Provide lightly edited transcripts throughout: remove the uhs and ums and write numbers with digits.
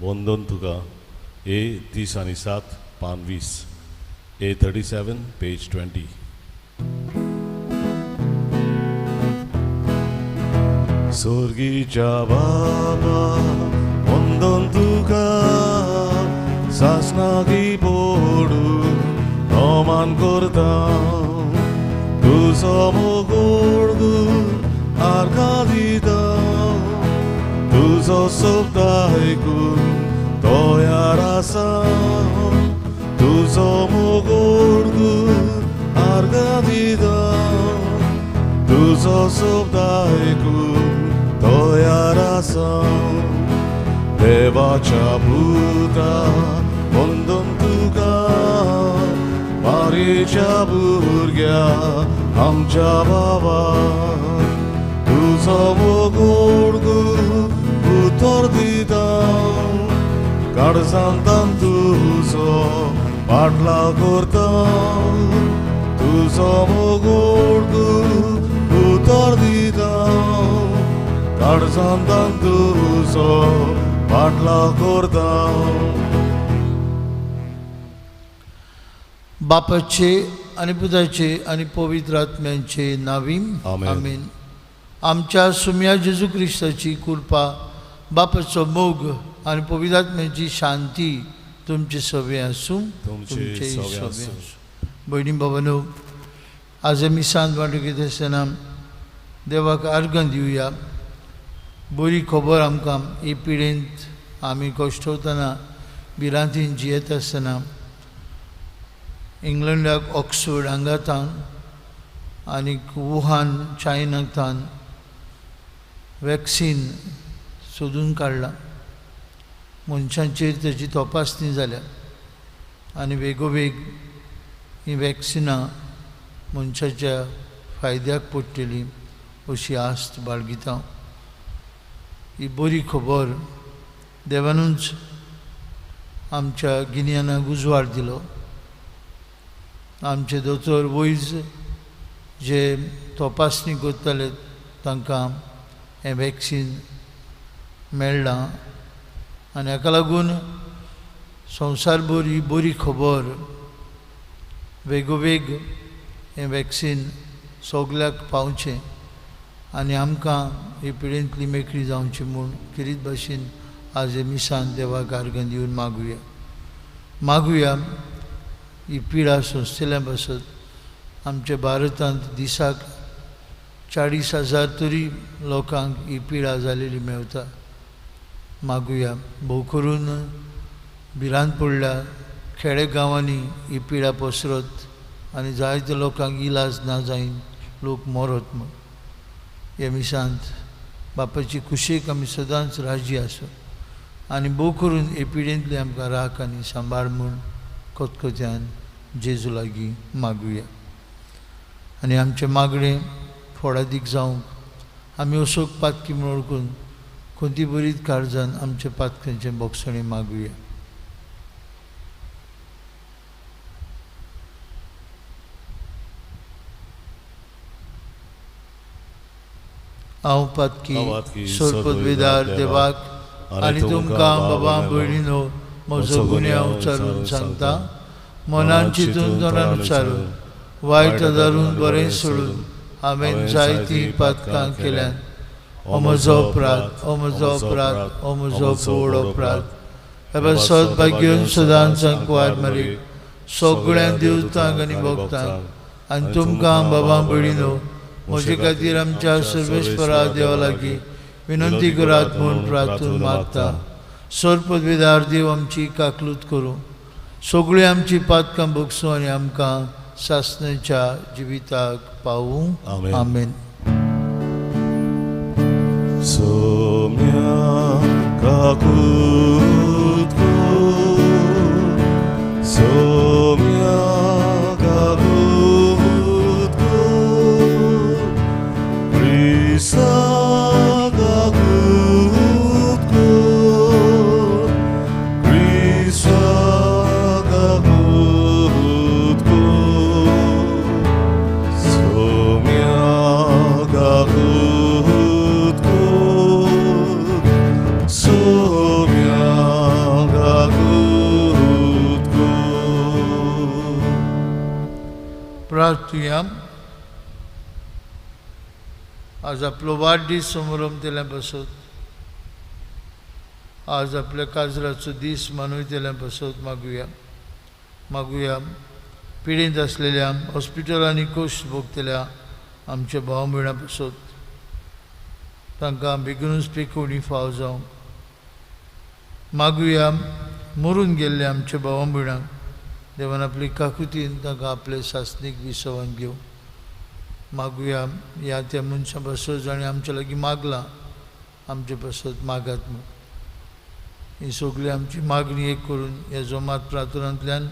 वंदन तुका ए 30 आनी 7 पान 20 ए 37 पेज 20. सोर्गीच्या बाबा वंदन तुका सासनागी पोडू नमान करता तुजो मोगोड आर्गां दिता तुजो शब्द आयकून तयार आसा तुजो मोगोड आर्गां दिता तुजो शब्द आयकून तयार आसा देवाच्या पुता वंदन तुका मारीच्या भुरग्या आमच्या बाबा तुजो मोगोड उतर दिता काळजांतान तुजो पाटलाव करता तुजो मोगोड उतर दिता काळजांतान तुजो पाटलाव करता. बापाचे आनी पुताचे आनी पवित्र आत्म्यांचे नावीम आमेन. आमच्या सुम्या जेजू क्रिस्ताची कृपा, बापाचो मोग आनी पवित्र आत्म्याची शांती तुमचे सवे आसूं, तुमचे सवे आसूं. भयणी बाबांनो, आज आमी सांत वांटो घेता आसतना देवाक आर्गां दिवया. बरी खबर आमकां ही पिडेंत आमी कश्टवतना भिरांतीन जियेता आसतना इंग्लंडाक ऑक्सफर्ड हांगा थावन आनी वुहान चायनाक थावन वॅक्सीन सोदून काडलां. मनशांचेर तेजी तपासणी जाल्या आनी वेगोवेग हीं वॅक्सिनां मनशाच्या फायद्याक पडटली अशी आस्त बाळगिता. ही बरी खबर देवानूच आमच्या गिन्यानाक उजवाड दिलो. आमचे दोतोर वैज जे तपासणी करताले तांकां हें वॅक्सीन मेळ्ळां आनी हाका लागून संवसारभर ही बरी खबर वेगोवेग हें वॅक्सीन सगल्याक पावचें आनी आमकां ही पिडेंतली मेकळी जावची म्हूण खेरीत भाशेन आज हे मिसान देवाक आर्गां दिवन मागुया. मागुया ही पिडा सोंसतल्या पासत आमच्या भारतांत दिसाक 40,000 तरी लोकांक ही पिडा जालेली मेवता. मागुया भोव करून भिरांत पडल्या खेडे गांवांनी ही पिडा पसरत आनी जायत्या लोकांक इलाज ना जायन लोक मरत म्हूण. हे मिसांत बापाची कुशेक आमी सदांच राजी आसूं आनी भोव करून हे पिडेंतली आमकां राख आनी सांबाळ म्हूण खतखत्यान जेजू लागीं मागुया. आनी आमचें मागणें फोडादीक जावंक आमी असोक पातकी म्हूण वळखून खंती बरीत काळजान आमच्या पातकांचें बोगसणें मागुया. हांव पातकी सोरपदवेदार देवाक आनी तुमकां बाबा भयणीनो म्हजो गुन्यांव उच्चारून सांगता. मनान चिंतून तोंडान उच्चारून वायट आदारून बरें सोडून हांवें जायतीं पातकां केल्यात. हो म्हजो अपराध, हो म्हजो अपराध, हो म्हजो व्हड अपराध. हे सद्भाग्यन सदांच सांकवार मारीक सगळ्या देवतांक आनी भक्तांक आनी तुमकां बाबा भयणीनो म्हजे खातीर आमच्या सर्वेस्परा देवा लागीं विनंती करात म्हूण प्रार्थून मागता. सर्पदवेदार देव आमची काकलूत करूं, सगळीं आमची पातकां भोगसूं आनी आमकां सासणाच्या जिविताक पावूं. आमेन. सोम्या काकूत कर, सोम्या काकूत कर, क्रिस्ता काकूत कर, क्रिस्ता काकूत कर, सोम्या काकूत कर, सोम्या प्रार्थुया. आज आपलो वाडदीस समरंभ पासत, आज आपल्या काजराचो दीस मनयतल्या पासत मागुया. मागुया पिडेंत आसलेल्या हॉस्पिटलांनी कश्ट भोगतल्या आमच्या भाव भयणां पासत, तांकां बेगीनूच पेकोवणी फाव जावं. मागुया मरून गेल्ल्या आमच्या भावा भयणांक देवान आपली काकुतीन तांकां आपले सासणीक विसवान घेवं. मागुया ह्या त्या मनशां पासत जाणें आमच्या लागीं मागलां, आमचे पासत मागात म्हूण. ही सगळी आमची मागणी एक करून ह्या जोमात प्रार्थनांतल्यान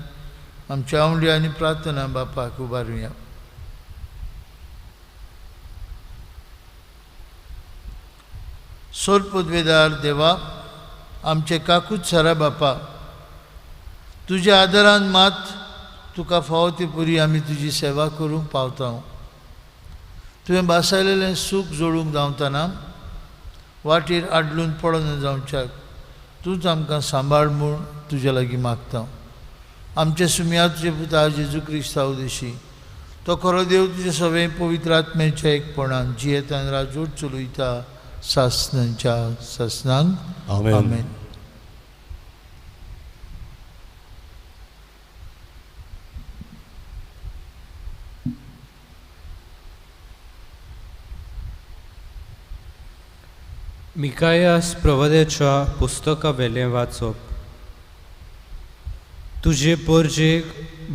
आमच्या आवडी आनी प्रार्थना बापाक उबारुया. सोरपदवेदार देवा, आमचे काकूत सारा बापा, तुज्या आदरान मात तुका फावो ते पुरी आमी तुजी सेवा करूंक पावता. तुवें भासायलेलें सूख जोडूंक धांवतना वाटेर आडलून पडना जावच्याक तूंच आमकां सांबाळ म्हूण तुज्या लागीं मागता. आमच्या सुमया तुजे पुता जेजू क्रिस्ता उदेशी तो खरो देव तुजे सगळें पवित्र आत्म्याच्या एकपणान जियेतान राजवट चलयता सासणांच्या सासणांक. आमेन. मिकायास प्रवदेच्या पुस्तका वेलें वाचप. तुजे परजेक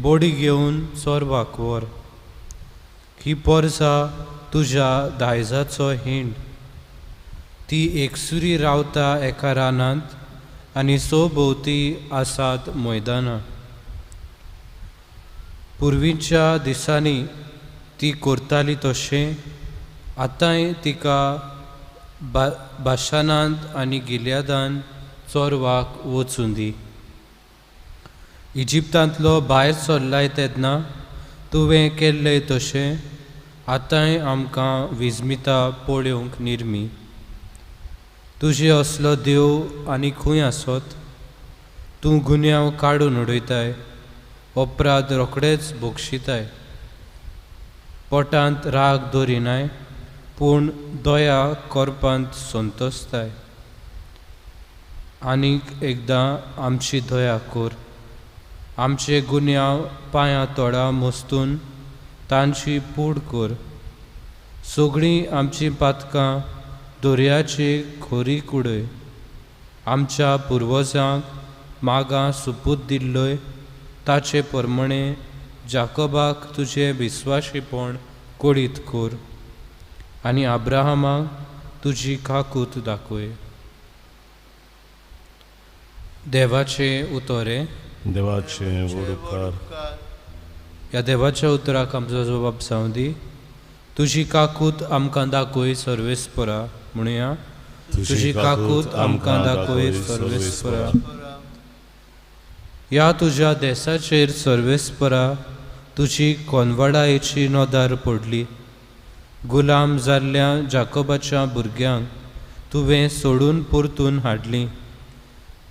बोडी घेवन चोरवाक व्हर, ही पोरसा तुज्या दायजाचो हिंड. ती एकसुरी रावता एका रानांत आनी सोभोंवती आसात मैदानां. पुर्वीच्या दिसांनी ती करताली तशें आतांय तिका बाशानांत आनी गिलयादान चोरवाक वचूं दी. इजिप्तांतलो भायर सरलाय तेन्ना तुवें केल्लें तशें आतांय आमकां विजमिता पळोवंक निर्मी. तुजे असलो देव आनी खंय आसत? तूं गुन्यांव काडून उडयताय, अपराध रोखडेच बक्षिताय. पोटांत राग दवरिनाय पूण दया करपांत संतोसताय. आनीक एकदां आमची दया कर, आमचे गुन्यांव पांयां तोडा मोस्तून तांची पूड कर. सगळीं आमचीं पातकां दर्याचे खोरी उडय. आमच्या पुर्वजांक मागां सुपूत दिल्लोय ताचे प्रमाणे जाकोबाक तुजें विस्वाशीपण कळीत कर आनी अब्राहमाक तुजी काकूत दाखय. देवाचें उतोरें. देवाचें व्हड उपकार. ह्या देवाच्या उतराक आमचो जबाब जावं दी. तुजी काकूत आमकां दाखय सर्वेस्परा म्हणुया. तुजी काकूत आमकां दाखय सर्वेस्परा. ह्या तुज्या देसाचेर सर्वेस्परा तुजी कोनवाडायेची नदर पडली. गुलाम जाल्ल्या जाकोबाच्या भुरग्यांक तुवें सोडून परतून हाडली.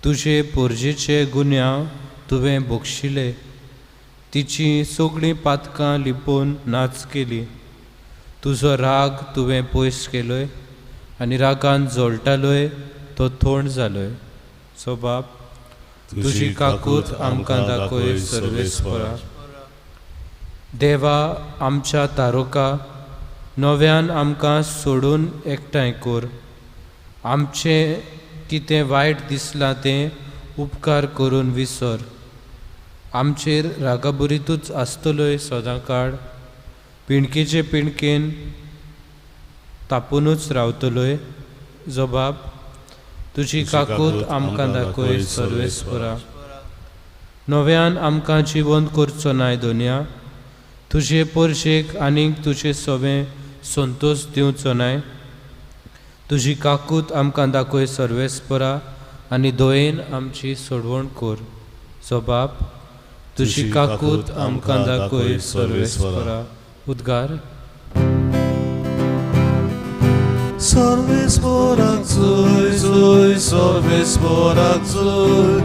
तुजे पोरजेचे गुन्यांव तुवें बक्षिले, तिचीं सगळीं पातकां लिपोवन नाच केली. तुजो राग तुवें पयस केलोय आनी रागान जळटालोय तो थोंड जालोय. सो बाप, तुजी काकूत आमकां दाखय सर्वेस्परा. देवा आमच्या तारोका, नव्यान आमकां सोडून एकठांय कर. आमचें कितें वायट दिसलां तें उपकार करून विसर. आमचेर रागाबरीतूच आसतलोय सदां काळ, पिणकेचे पिणकेन तापुनूच रावतलोय. जबाब, तुजी काकूत आमकां दाखय सर्वेस्परा. नव्यान आमकां जिवंत करचो नाय दोनया, तुजे पोरशेक आनीक तुजे सवें संतोश दिवचो नाय. तुजी काकूत आमकां दाखय सर्वेस्परा आनी दयेन आमची सोडवण कर. जबाब, तुजी काकूत आमकां दाखय सर्वेस्परा. उद्गार. सर्वेस्पराक जय जय, सर्वेस्पराक जय,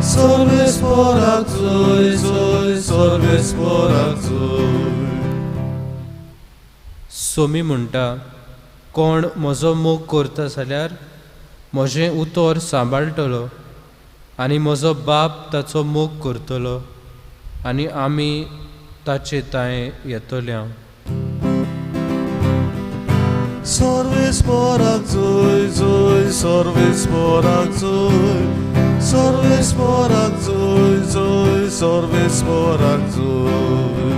सर्वेस्पराक जय जय, सर्वेस्पराक जय. सोमी म्हणटा, कोण म्हजो मोग करता जाल्यार म्हजें उतर सांबाळटलो आनी म्हजो बाप ताचो मोग करतलो आनी आमी ताचे तांय येतल्या. सर्वेस्पराक जोय जोय, सर्वेस्पराक जोय, सर्वेस्पराक जोय जोय, सर्वेस्पराक जोय.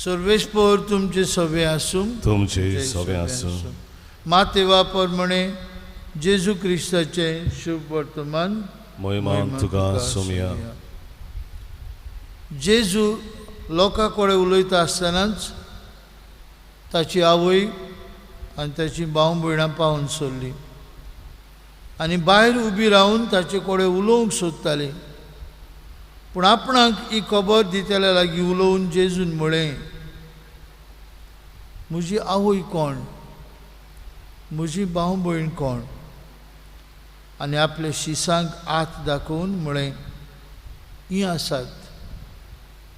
सर्वेस्पर तुमचे सवे आसूं, तुमचे सवे आसूं. मातेवा प्रमाणे जेजू क्रिस्ताचें शुभ वर्तमान. महिमा तुका सोमया. जेजू लोकां कडेन उलयता आसतनाच ताची आवय आनी ताची भाव भयणां पावून सोडली आनी भायर उबी रावन ताचे कडेन उलोवंक सोदताली. पूण आपणाक ही खबर दितल्या लागीं उलोवन जेजून म्हळें, म्हजी आवय कोण, म्हजी भाव भयण कोण? आनी आपल्या शिसांक हात दाखोवन म्हळें, हीं आसात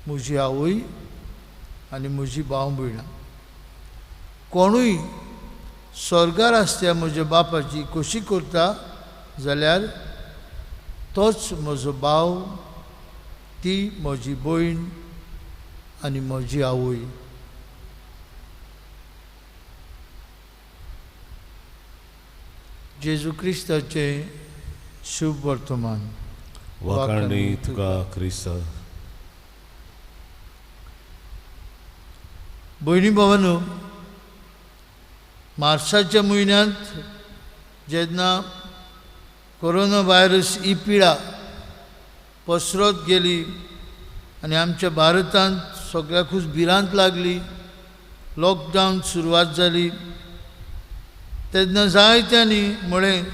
म्हजी आवय आनी म्हजी भाव भयणां. कोणूय स्वर्गार आसत्या म्हज्या बापाची खोशी करता जाल्यार तोच म्हजो भाव, ती म्हजी भयण आनी म्हजी आवय. जेजू क्रिस्ताचें शुभ वर्तमान. वाखाणणी तुका क्रिस्ता. भयणी भावानो, मार्साच्या म्हयन्यांत जेन्ना कोरोना व्हायरस ही पिडा पसरत गेली आनी आमच्या भारतांत सगळ्याकूच भिरांत लागली, लॉकडावन सुरवात जाली, तेन्ना जायत्यांनी म्हळें,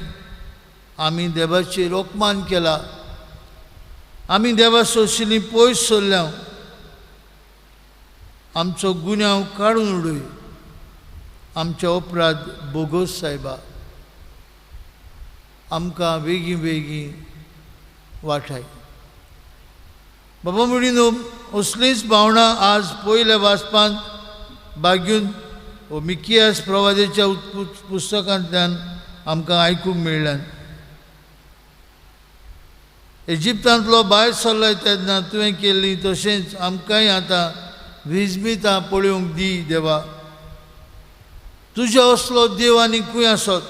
आमी देवाचेर अपमान केला, आमी देवा सोशिल्लीं पयस सरल्या, आमचो गुन्यांव काडून उडय, आमच्या अपराध बोगोस सायबा, आमकां वेगीं वेगीं वाठाय. बाबा म्हणिनो, असलींच भावनां आज पयल्या वाचपांत बागून वो मिकियास प्रवादेच्या पुस्तकांतल्यान आमकां आयकूंक मेळ्ळ्यान. इजिप्तांतलो भायर सरलो तेन्ना तुवें केल्ली तशेंच आमकांय आतां विजमितां पळोवंक दी देवा. तुज्या असलो देव आनी खंय आसत?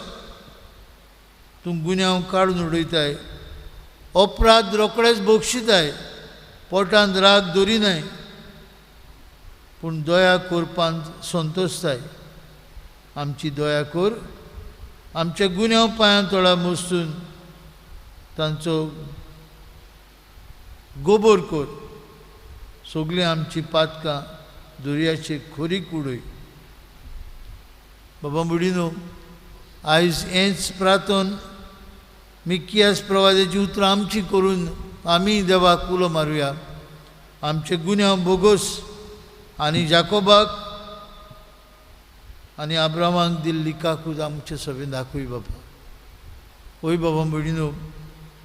तूं गुन्यांव काडून उडयताय, अपराध रोखडेच बक्षिताय, पोटांत राग दवरिनाय, पूण दया करपांत संतोशताय. आमची दया कर, आमच्या गुन्यांव पांयां तोळा मोसून तांचो गोबोर कर, सगळीं आमची पातकां दर्याचे खोरीक उडय. बाबा बुडिनो, आयज हेंच प्रार्थन मिकियास प्रवादाची उतरां आमची करून आमी देवाक उलो मारुया. आमचे गुन्यांव बोगोस आनी जाकोबाक आनी आब्रामाक दिल्ली काकूत आमचे सगळें दाखय बाबा. ओय बाबा भयणीनो,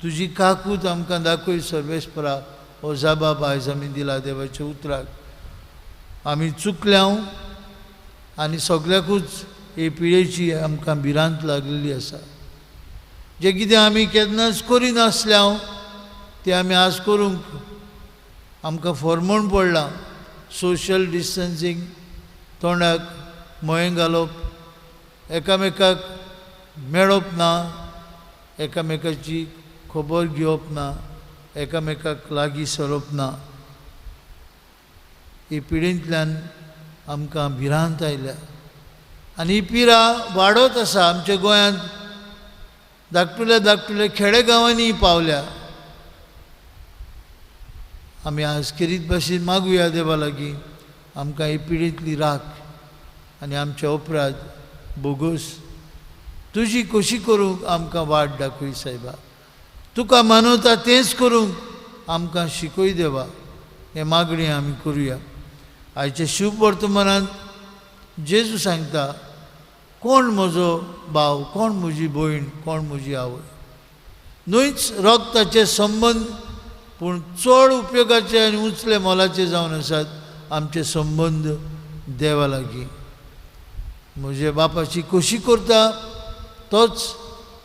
तुजी काकूत आमकां दाखय सर्वेस्परा. हो जाबाब आयज आमी दिला देवाच्या उतराक. आमी चुकल्या आनी सगळ्याकूच हे पिळेची आमकां भिरांत लागलेली आसा. जें कितें आमी केन्नाच करिनासल्या तें आमी आज करूंक आमकां फॉर्मोण पडलां. सोशल डिस्टन्सींग, तोंडाक मयें घालप, एकामेकाक मेळप ना, एकामेकाची खबर घेवप ना, एकामेकाक लागीं सरप ना, ही पिळेंतल्यान आमकां भिरांत आयल्या आनी ही पिरा वाडत आसा. आमच्या गोंयांत धाकटुल्या धाकटुल्या खेडे गांवांनी पावल्या. आमी आज खेरीत भाशेन मागुया देवा लागीं, आमकां ही पिळेंतली राख आनी आमचे अपराध बोगोस तुजी खोशी करूंक आमकां वाट दाखय सायबा. तुका मानवता तेंच करूंक आमकां शिकय देवा. हें मागणें आमी करुया. आयच्या शुभ वर्तमानांत जेजू सांगता, कोण म्हजो भाव, कोण म्हजी भयण, कोण म्हजी आवय. न्हयच रक्ताचे संबंद पूण चड उपयोगाचे आनी उंचले मोलाचे जावन आसात आमचे संबंद देवा लागीं. म्हजे बापाची खोशी करता तोच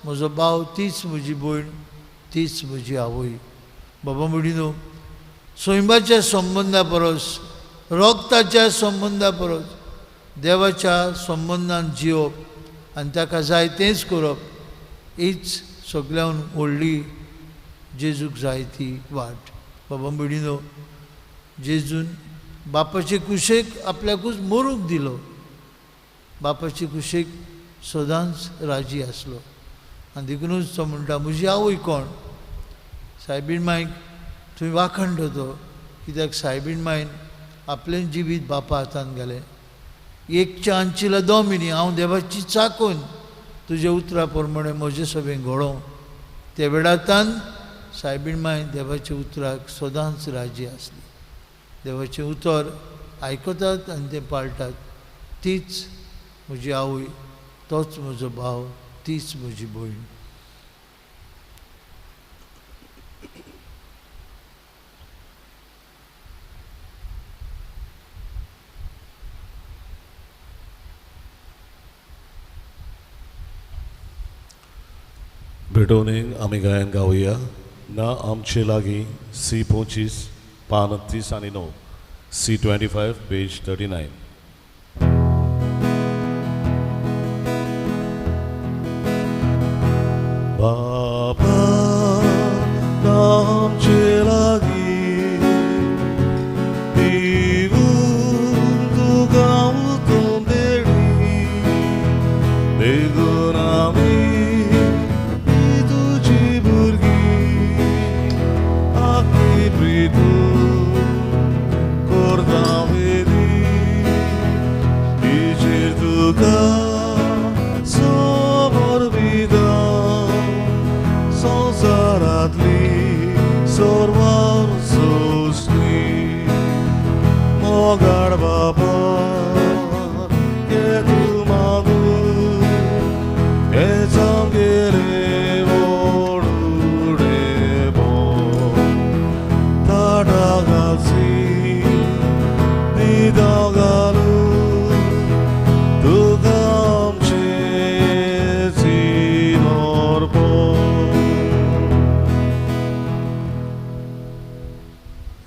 म्हजो भाव, तीच म्हजी भयण, तीच म्हजी आवय. बाबा भयणीनो, सैमाच्या संबंदा परस, रोगताच्या संबंदा परस देवाच्या संबंदान जिवप आनी ताका जाय तेंच करप हीच सगळ्यान व्हडली जेजूक जाय ती वाट. बाबा भयणीनो, जेजून बापाचे कुशेक आपल्याकूच मरूंक दिलो. बापाचे कुशेक सदांच राजी आसलो आनी देखुनूच तो म्हणटा, म्हजी आवय कोण? सायबीण मायक थंय वाखंड तो, कित्याक सायबीण मायन आपलें जिवीत बापा हातान घालें. एक चांचिला दोमिनी, हांव देवाची चाकून तुज्या उतरा प्रमाणे म्हजें सगळें घडोवं. त्या वेळांतान सायबीण माय देवाच्या उतराक सदांच राजी आसली. देवाचें उतर आयकतात आनी तें पाळटात. तीच म्हजी आवय, तोच म्हजो भाव, तीच म्हजी भयण. भेटवणेक आमी गायन गावया ना आमचे लागीं सी 25 पान 30 आनी 9, सी 25 पेज 39. बाबा आमचे लागीं दिवून तुका उतम देणी, देखून आमी तुजी भुरगीं आखी प्रितू करता वेदी, तिचेर तुका समर्पिता संवसारांतली सर्वां सोंसली. मोगाळ बाबा घे तूं मागून, हेंच आमगेलें व्हडलें ताटा घालची दिदां घालून तुका आमचें सिनोरपण.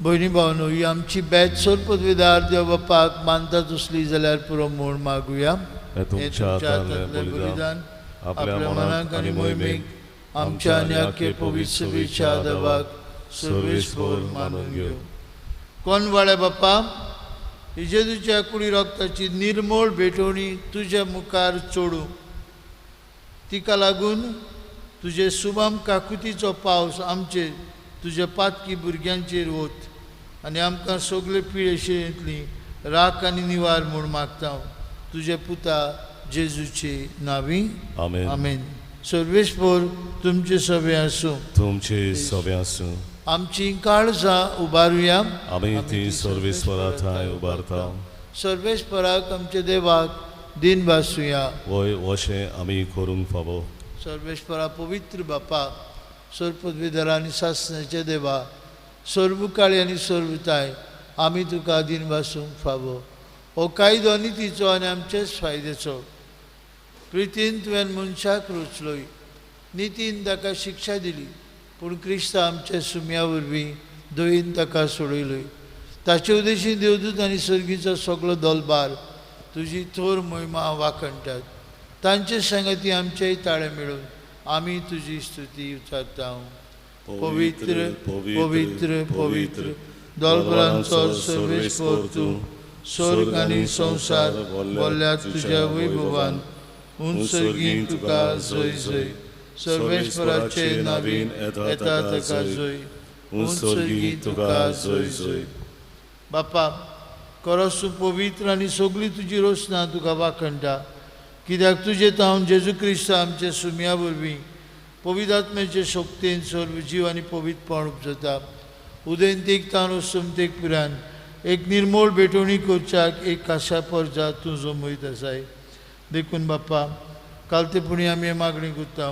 भयणी भावनो, ही आमची बॅच सोर पदवीदार देव बापाक मानता तसली जाल्यार पुरो म्हूण मागुया. हें तुमच्या हातांतलें बलिदान आपल्या मनाक आनी मोहिमेक आमच्या आनी आख्खे पवित्र सभेच्या देवाक सर्वेस्पर मानून घेवं. कोण वाड्या बापा, जेजूच्या कुडी रक्ताची निर्मोळ भेटवणी तुज्या मुखार चोडूं, तिका लागून तुजे सुबाम काकुतीचो पावस आमचेर तुज्या पातकी भुरग्यांचेर वत आनी आमकां सगळे पिळेशेंतली राख आनी निवार म्हूण मागता तुज्या पुता जेजूचे नांवी. आमेन. आमेन. सर्वेस्पर तुमचे सगळे आसूं. तुमचे सगळे आसूं. आमची काळजां उबारुया. आमी ती सर्वेस्परा थंय उबारता. सर्वेस्पराक आमच्या देवाक दिन भासुया. वय अशें आमी करूंक फावो. सर्वेस्परा पवित्र बापा, सर्वपदवीधर आनी सासणाच्या देवा, सर्वकाळी आनी सर्वताय आमी तुका दिन भासूंक फावो. हो कायदो आनी तिचो आनी आमचेच फायद्याचो. प्रितीन तुवें मनशाक रचलोय, नितीन ताका शिक्षा दिली, पूण क्रिस्त आमच्या सुम्या वरवीं दयेन ताका सोडयलोय. ताचे उद्देशी देवदूत आनी सर्गीचो सगळो दलबार तुजी थोर मोहिमा वाखणटात. तांचे सांगाती आमचेय ताळे मेळून आमी तुजी स्तुती उचारता. पवित्र पवित्र पवित्र दलबरांचो सर्वेस्पर तूं, स्वर्ग आनी संवसार बोल्ल्यात तुज्या वैभवान. उंच सर्गीं तुका जय जय. सर्वेस्पराचे नावीन येता ताका जय. उंच सर्गीं तुका जय जय. बापा, खरोच तूं पवित्र आनी सगळी तुजी रोसना तुका वाखणटा, कित्याक तुजे तावन जेजू क्रिस्त आमच्या सुम्या वरवीं पवित्र आत्म्याचे शक्तीन सर्व जीव आनी पवित्रपण उपजता. उदयंतीक तावन असमतेक पिरान एक निर्मोळ भेटवणी करच्याक एक काशा परजा तूं जमयत आसाय. देखून बाप्पा, काल ते पुणी आमी मागणी करता,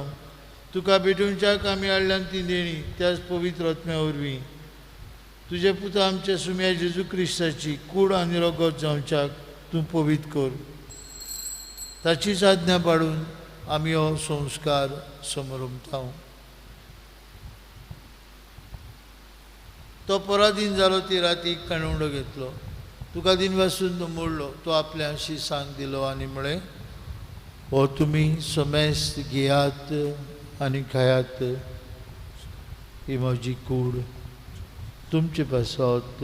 तुका भेटोवच्याक आमी हाडल्यान ती देणी त्याच पवित्र आत्म्या वरवीं तुजे पुता आमच्या सुम्या जेजू क्रिस्ताची कूड आनी रगत जावच्याक तूं पवित्र कर. ताचीच आज्ञा पाडून आमी हो संस्कार समरमता. तो पराधीन जालो ती राती काणुंडो घेतलो, तुका दिन वासून तो मोडलो, तो आपल्या शिसांक दिलो आनी म्हळें, हो तुमी समेस्त घेयात आनी खायात, ही म्हजी कूड तुमचे पासत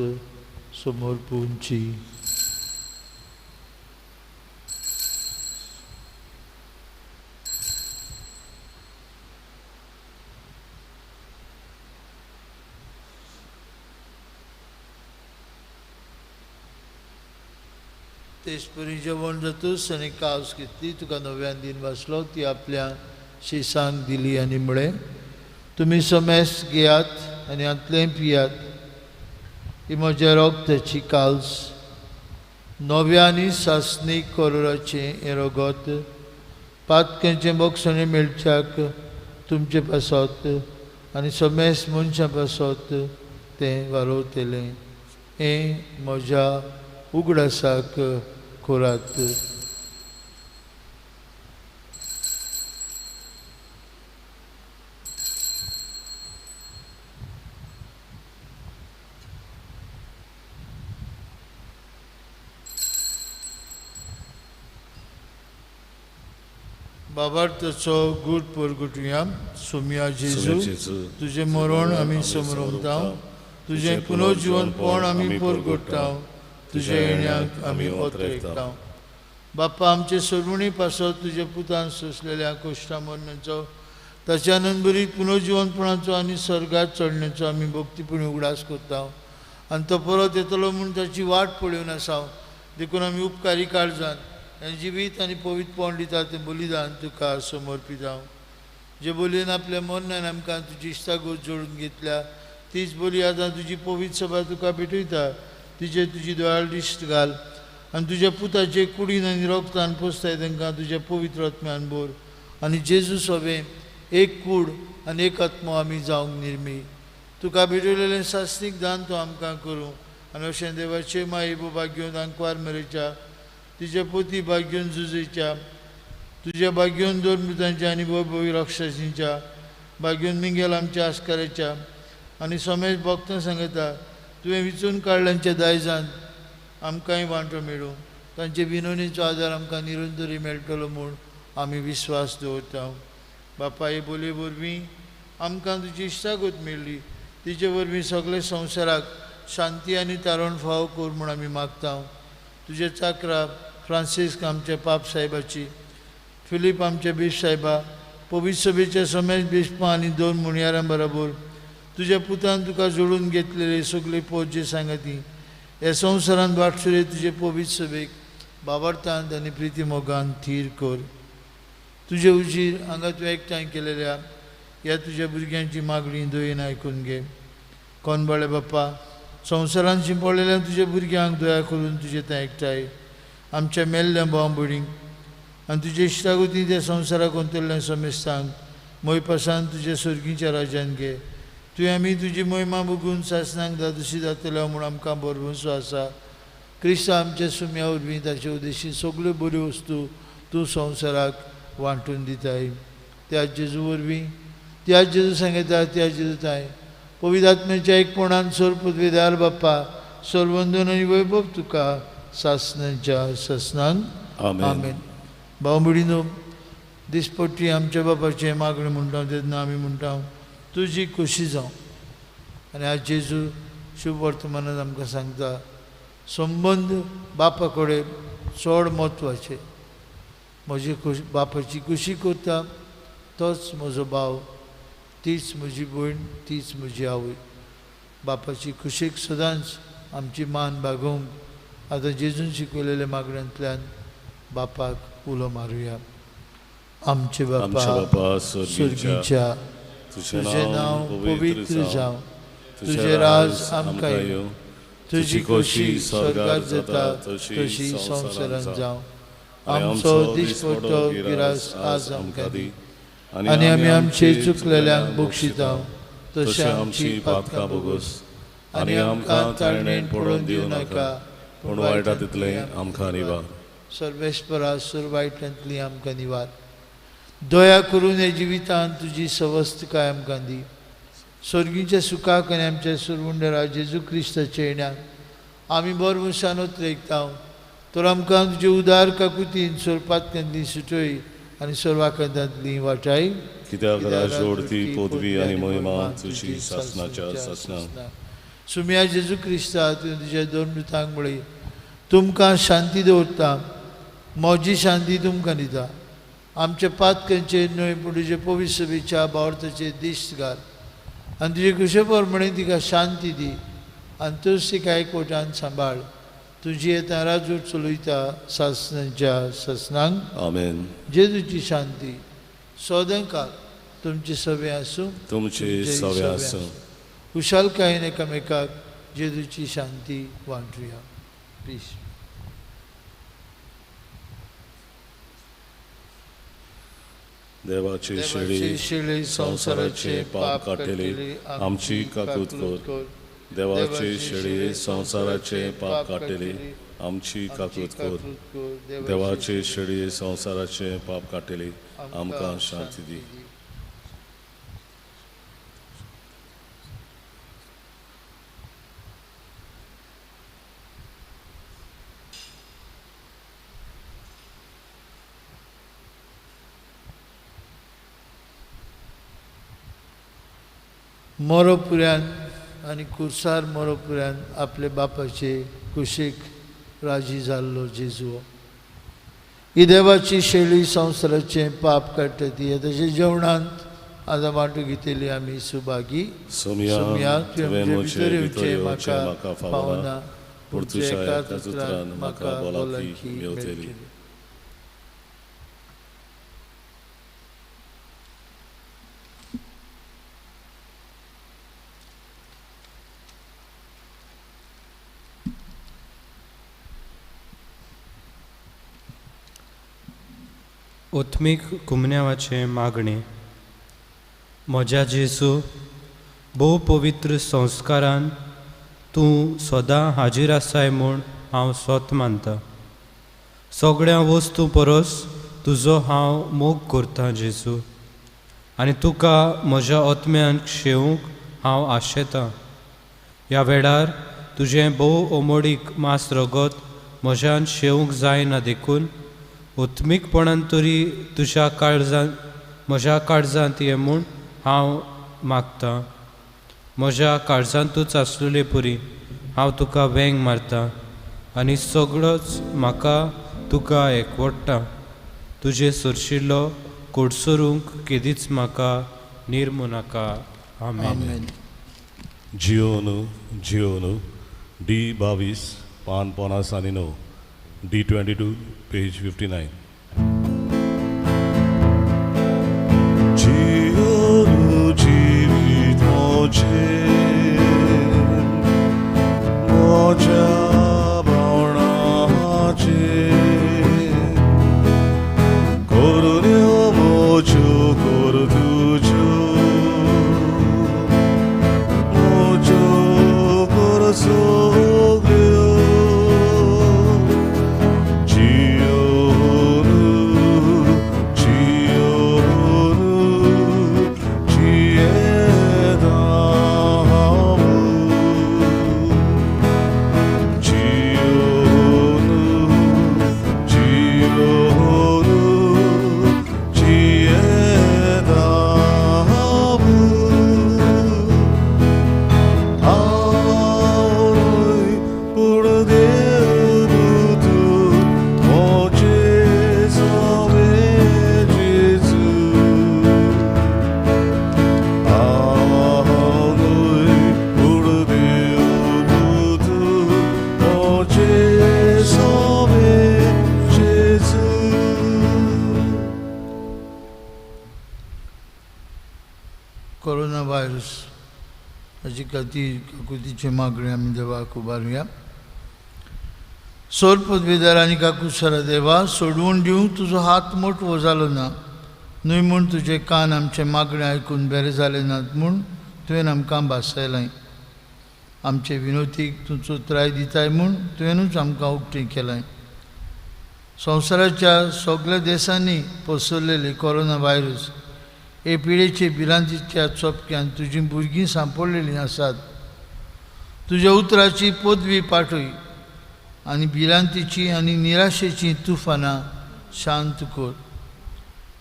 समर्पूंची. तेचपरी जेवण जातूच आनी कावस घेतली, तुका नव्यान दिन वाचलो, ती आपल्या शिसांक दिली आनी म्हळें, तुमी समेस्त घेयात आनी हांतलें पियात, ही म्हज्या रगताची काल्स, नव्या आनी सासणीक करोराचें हें रगत पातक्यांचें बक्षणें मेळच्याक तुमचे पासत आनी समेस्त मनशां पासत तें वारोवतलें. हें म्हज्या उगडासाक करात. बाबार्थाचो गूट परगुटुया. सोम्या जेजू, तुजें मरण आमी समरमता, तुजें पुनर्जिवनपण आमी परगुट्टा, तुज्या येण्याक आमी ओतरेकता. बाप्पा, आमचे सरवणी पासत तुज्या पुतान सोंसलेल्या कश्टा मरण्याचो, ताच्या आनंदभरीत पुनर्जिवनपणाचो आनी सर्गात चडण्याचो आमी भक्तीपणी उगडास करता आनी तो परत येतलो म्हूण ताची वाट पळोवन आसा. देखून आमी उपकारी काळजान हें जिवीत आनी पवित्रपण दिता तें बलिदान तुका समर्पिता. जे बोलयेन आपल्या मरणान आमकां तुजी इश्टागत जोडून घेतल्या, तीच बोली आतां तुजी पवित्र सभा तुका भेटयता. तिचे तुजी दोळ्यार दिश्ट घाल आनी तुज्या पुताचे कुडीन आनी रोगतान पोसताय तांकां तुज्या पवित्र आत्म्यान भर आनी जेजू सोबें एक कूड आनी एक आत्मो आमी जावंक निर्मी. तुका भेटयलेलें सासणीक दान तूं आमकां करूं आनी अशें देवाचे माई भाग्योन आंकवार मेरेच्या, तिचे पोती भाग्योन जुजेच्या, तुज्या भाग्योन दोन मृतांच्या आनी भोव राक्षसींच्या, भाग्योन मिंगेल आमच्या आस्काराच्या आनी समेज भक्तां सांगता तुवें विचून काडल्यांच्या दायजान आमकांय वांटो मेळूं, तांचे विनवणीचो आदार आमकां निरंतरी मेळटलो म्हूण आमी विश्वास दवरता. बापा, हे बोलये वरवीं आमकां तुजी इश्टागत मेळ्ळी, तिचे वरवीं सगळे संवसाराक शांती आनी तारण फावो कर म्हूण आमी मागता. तुजे चाकरा फ्रांसिस्क आमच्या पाप साहेबाची, फिलीप आमच्या बीश साहेबा, पवित्र सभेच्या समेज बिस्पां आनी दोन मुणयारां बरोबर तुज्या पुतान तुका जोडून घेतलेले सगळे पोत जे सांगती ह्या संवसारांत वाटसुरे तुजे पवित्र सभेक बाबडतांत आनी प्रिती मोगान थीर कर. तुजे उजीर हांगा तुवें एकठांय केलेल्या ह्या तुज्या भुरग्यांची मागणी दयेन आयकून घे. कोनबाळे बाप्पा, संवसारांत शिंपडलेल्या तुज्या भुरग्यांक दया करून तुजे थंय एकठांय आमच्या मेल्ल्या भाव भयणींक आनी तुजे इश्टागती त्या संवसाराक अंतरल्या समेस्तांक मोयपासान तुज्या सर्गीच्या राज्यान घे. तुवें आमी तुजी मोहिमा बगून सासणाक दादोशी जातलो म्हूण आमकां भरवंसो आसा. क्रिस्तांव आमच्या सुम्या वरवीं ताचे उद्देशी सगल्यो बऱ्यो वस्तू तूं संवसाराक वांटून दिताय. त्या जेजू वरवीं, त्या जेजू सांगता, त्या जेजू ताय पवित्र आत्म्याच्या एकपणान सोर पदवेदार बाप्पा सर्वंदन आनी वैभव तुका सासणाच्या सासणान. आमेन. भाव भयणीनो, दिसपट्टी आमच्या बापाचें मागणें म्हणटा तेन्ना आमी म्हणटा, तुजी खोशी जावं. आनी आज जेजू शुभ वर्तमानात आमकां सांगता, संबंद बापा कडेन चड म्हत्वाचे. म्हजी खोशी बापाची खोशी करता तोच म्हजो भाव, तीच म्हजी भयण, तीच म्हजी आवय. बापाची खोशेक सदांच आमची मान बागोवंक आतां जेजून शिकयलेल्या मागण्यांतल्यान बापाक उलो मारुया. आमचे बापा सर्गीच्या, तुजें नांव पवित्र जावं, तुजें राज आमकां येवं, तुजी खोशी स्वर्गात जाता तशी संवसारांत जावं. आमचो दिसपट्टो गिरास आज आमकां दी आनी आमी आमचे चुकलेल्यांक बक्षिता तशें आमची पातकां भोगोस आनी आमकां ताळणेन पडोवन दिवं नाका, पूण वायटा तितलें आमकां निवार. सर्वेस्परा सुर वायटांतली आमकां निवार. दया करून हे जिवितांत तुजी सवस्तकाय आमकां दी. स्वर्गीच्या सुखाक आनी आमच्या सुरवुंडरा जेजू क्रिस्ताच्या येण्याक आमी बरमुसान उतरेकता. तर आमकां तुजे उदार काकुतीन सोरपातल्यांतली सुटय आनी सोरवाकांतांतली वाटाय. कित्याक राजवडती पदवी आनी महिमा तुजी सासणाच्या सासणाक. सुम्या जेजू क्रिस्ता तुवें तुज्या दोन मृतांक म्हळी, तुमकां शांती दवरता, म्हजी शांती तुमकां दिता. आमच्या पातकांचेर न्हय पूण तुजे पवित्र सभेच्या बावर्थाचेर दिश्ट घाल आनी तुजे कुशे प्रमाणे तिका शांती दी आनी तूच तिका एकवटान सांबाळ. तुजी येता राजूट चलयता सासणाच्या सासणांक. आमेन. जेजूची शांती सदांकाळ तुमचे सवे आसूं, तुमचे सवे आसूं. खुशालकायेन एकामेकाक जेजूची शांती वांटुया. पीस. देवाची शेळी संवसाराचे पाप काडटली आमची काकूत कर. देवाची शेळी संवसाराचे पाप काडटली आमची काकूत कर. देवाची शेळी संवसाराचे पाप काडटली आमकां शांती दी. मोरोपुऱ्यान आनी कुर्सार मोरोपुऱ्यान आपले बापाचे कुशीक राजी जाल्लो जेजू. ही देवाची शेळी संवसाराचें पाप काडटा ती तशें जेवणांत आतां वांटू घेतली आमी सुभागी. सोमया तुवें म्हजे भितर येवचें म्हाका फावना, पूण तुज्या एकाच उतरान म्हाका भलायकी मेळटली. ओत्मीक कुमन्यावाचें मागणें. म्हज्या जेजू, भोव पवित्र संस्कारान तूं सदां हाजीर आसाय म्हूण हांव सोत मानता. सगळ्या वस्तू परस तुजो हांव मोग करतां जेजू, आनी तुका म्हज्या ओत्म्यान शेवूंक हांव आशेतां. ह्या वेळार तुजें भोव अमोडीक मास रगत म्हज्यान शेवूंक जायना देखून उत्मीकपणान तरी तुज्या काळजांत म्हज्या काळजांत ये म्हूण हांव मागतां. म्हज्या काळजांतूच आसलेले पुरी हांव तुका वेंग मारतां आनी सगळोच म्हाका तुका एकवडटा. तुजें सरशिल्लो कोडसरूंक केदीच म्हाका निर्मू नाका. आमेन. जियोनु जियोनु डी 22 पान 59 D 22 page 59. जियोनु जिवीत मोजे मोजा भावणाचे करुण्यो मोजो कर तुज्यो मोजो कर सगळ्यो. जियोनु जियोनु जियेता हांव. जियोनु जियोनु जियेता हांव. आवय पूण देव तूं म्हजे सवे जेजू. आवय पूण देव तूं म्हजे सवे जेजू. कोरोना व्हायरस हाची खातीर काकुतीचें मागणें आमी देवाक उबारुया. सोर पदवेदार आनी काकुसरा देवा, सोडवून दिवंक तुजो हात मोटवो जालो ना न्हय म्हूण तुजे कान आमचें मागणें आयकून बरें जालें नात म्हूण तुवें आमकां भासयलें. आमचे विनोतीक तूं चोत्राय दिताय म्हूण तुवेंनूच आमकां उक्तें केलें. संवसाराच्या सगळ्या देशांनी पसरलेले कोरोना व्हायरस हे पिडेचे भिरांतीच्या चोपक्यान तुजीं भुरगीं सांपडलेलीं आसात. तुज्या उतराची पदवी पाठय आनी भिरांतीची आनी निराशेची तुफानां शांत कर.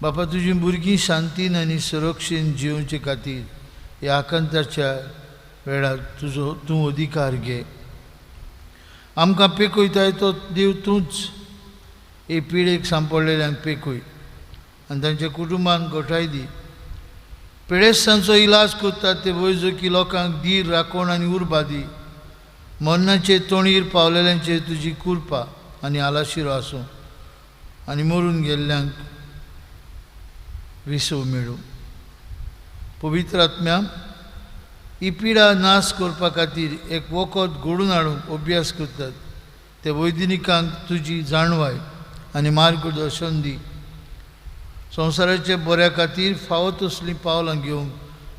बापा, तुजीं भुरगीं शांतीन आनी सुरक्षेन जियोवचे खातीर ह्या आकांताच्या वेळार तुजो तूं अधिकार घे. आमकां पेकयताय तो देव तूंच. हे पिडेक सांपडलेल्यांक पेकय आनी तांच्या कुटुंबांक गोठाय दी. पिडेस्तांचो इलाज करतात ते वैजकी लोकांक धीर, राखण आनी उर्बा दी. मरणाचे तोणीर पावलेल्यांचेर तुजी कृपा आनी आलाशिरो आसूं आनी मरून गेल्ल्यांक विसव मेळूं. पवित्र आत्म्या, ही पिडा नाश करपा खातीर एक वखद घडून हाडूंक अभ्यास करतात ते वैदिनिकांक तुजी जाणवाय आनी मार्गदर्शन दी. संवसाराच्या बऱ्या खातीर फावो तसलीं पावलां घेवंक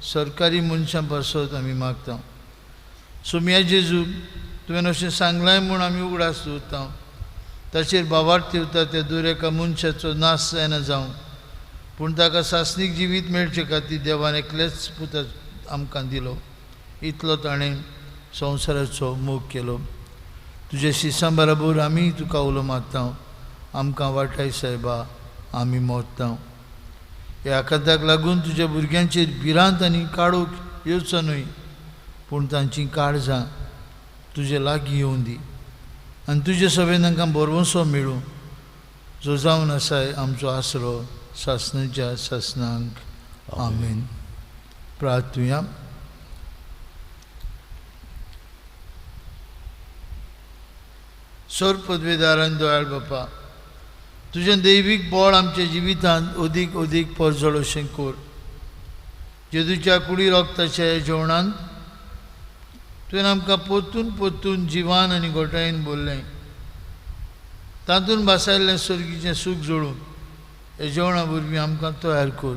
सरकारी मनशां पासत आमी मागता. सोम्या जेजू, तुवें अशें सांगलां म्हूण आमी उगडास दवरता. ताचेर भावार्थ येवता त्या दर एका मनशाचो नाश जायना जावं, पूण ताका सासणीक जिवीत मेळचे खातीर देवान एकलेच पुता आमकां दिलो. इतलो ताणें संवसाराचो मोग केलो. तुज्या शिसां बराबर आमी तुका उलो मारता. आमकां वाटाय सायबा, आमी मोरता. ह्या आकांताक लागून तुज्या भुरग्यांचेर भिरांत आनी काळोख येवचो न्हय, पूण तांचीं काळजां तुजे लागीं येवं दी आनी तुजे सभेन तांकां भरवंसो मेळूं, जो जावन आसाय आमचो आसरो सासणाच्या सासणांक. आमेन. प्रार्थुया. सर पदवेदारान दयाळ बापा, तुजें दैवीक बळ आमच्या जिवितांत अदीक अदीक परजळ अशें कर. जेजूच्या कुडी रोगताच्या जेवणांत तुवें आमकां परतून परतून जिवान आनी घोटायेन बोल्लें. तातूंत भासायल्लें सर्गीचें सूख जोडून हे जेवणा वरवीं आमकां तयार कर.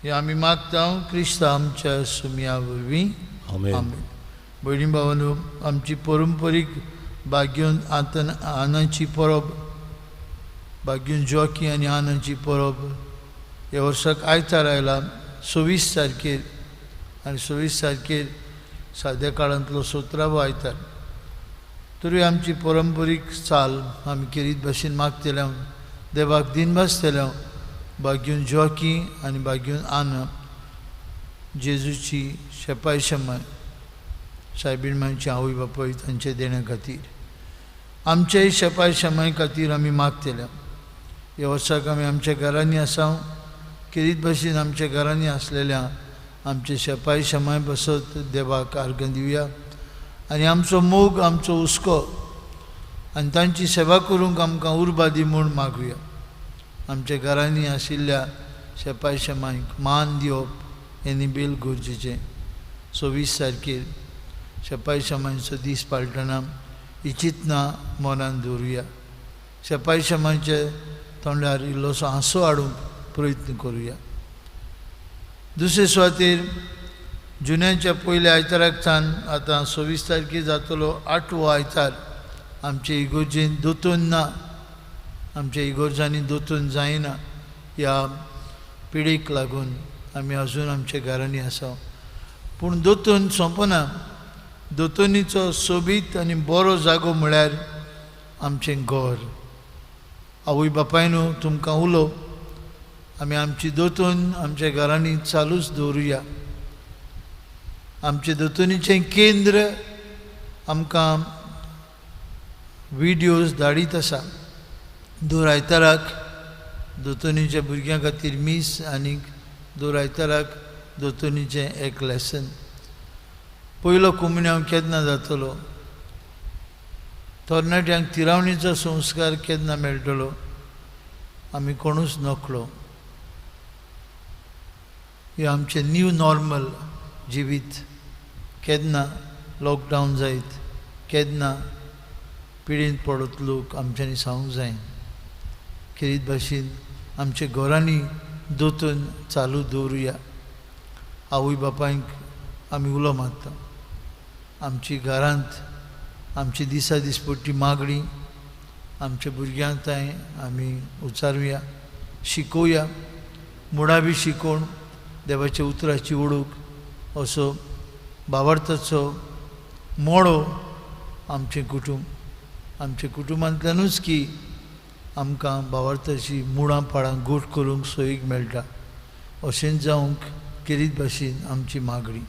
हें आमी मागता क्रिस्ता आमच्या सुमया वरवीं. आमेन. भयणी भावांनो, आमची परंपरीक भाग्योन आनाची परब, भाग्योन जॉकी आनी आनाची परब ह्या वर्साक आयतार आयला 26 तारखेर आनी 26 तारखेर साद्या काळांतलो 17वो आयतार. तरी आमची परंपरीक चाल आमी केरीत भाशेन मागतले, देवाक दिनभासतले. भाग्योन जॉकी आनी भाग्योन आना जेजूची शेपाय शमाय सायबीण मांयची आवय बापूय तांचे देण्या खातीर आमच्याय शेपाय शमाय खातीर आमी मागतले. ह्या वर्साक आमी आमच्या घरांनी आसा, केरीत भाशेन आमच्या घरांनी आसलेल्या आमचे शेपाय शमाय बसत देवाक आर्गां दिवया आनी आमचो मोग, आमचो हुस्को आनी तांची सेवा करूंक आमकां उर्बा दी म्हूण मागुया. आमच्या घरांनी आशिल्ल्या शेपाय शमायक मान दिवप हें निबेल गरजेचें. 26 तारखेर शेपाय शमायचो दीस पाळटना ही चिंतना मनान दवरुया. शेपाय शमायच्या तोंडार इल्लोसो हांसो हाडूंक प्रयत्न करुया. दुसरे सुवातेर जुन्याच्या पयल्या आयताराक सावन आतां 26 तारखेर जातलो 8वो आयतार. आमचे इगोर्जेन दोतोन ना, आमच्या इगोर्जांनी दोतोन जायना. ह्या पिडेक लागून आमी अजून आमच्या घरांनी आसा, पूण दोतोन सोंपना. दोतोनीचो सोबीत आनी बरो जागो म्हळ्यार आमचें घर. आवय बापायनू, तुमकां उलो, आमी आमची दोतोन आमच्या घरांनी चालूच दवरुया. आमचे दोतोनीचें केंद्र आमकां विडियोज धाडीत आसा. दर आयताराक दोतोनीच्या भुरग्यां खातीर मीस आनी दर आयताराक दोतोनीचें एक लेसन. पयलो कुमन्यांव केन्ना जातलो, तरणाट्यांक तिरावणीचो संस्कार केन्ना मेळटलो, आमी कोणूच नकळो. हें आमचें न्यू नॉर्मल जिवीत केन्ना लॉकडावन जायत, केन्ना पिडेंत पडत लोक आमच्यांनी सांगूंक जाय. खेरीत भाशेन आमच्या घरांनी दोतोन चालू दवरुया. आवय बापायक आमी उलो मारता. आमची घरांत आमची दिसा दिसपट्टी मागणी आमच्या भुरग्यांक तांय आमी उचारुया, शिकोवया. मुळावी शिकोवण देवाच्या उतराची ओळख असो भावार्थाचो मोडो आमचें कुटूंब, आमच्या कुटुंबांतल्यानूच की आमकां भावार्थाची मुळां पाळां गोट करूंक सोयीक मेळटा. अशेंच जावंक केरीत भाशेन आमची मागणी.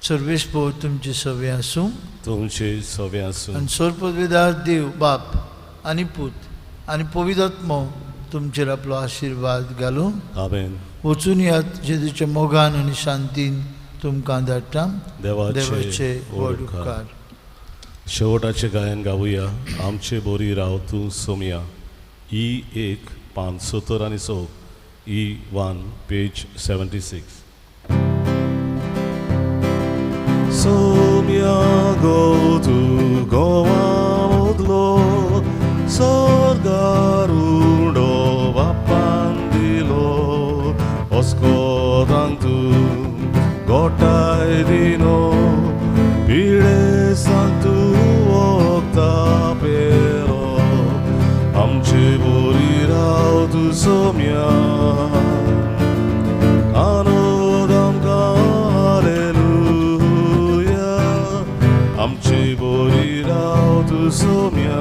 सर्वेस्पोर तुमचे सवे आसूं, तुमचे सवे आसूं. आनी सर्वपदवेदार देव बाप आनी पूत आनी पवित्र तुमचेर आपलो आशिर्वाद घालूं. आमेन. वचून यात जेजूच्या मोगान आनी शांतीन तुमकां धाडटा. देवाचे व्हड उपकार. शेवटाचें गायन गावया. आमचे बोरी राव तूं सोमया, ई 1 पान 70 आनी 100, ई 1 पेज 76. सोम्या गो तूं गोवा मदलो स्वर्गार उडो बापान दिलो, अस्कोतांक तूं गोठाय दिनो, पिडेसांक तूं वखदां पेरो, आमचे बोरी राव तूं सोम्या, आनंद आमकां हालेलुया, आमचे बोरी राव तूं सोम्या.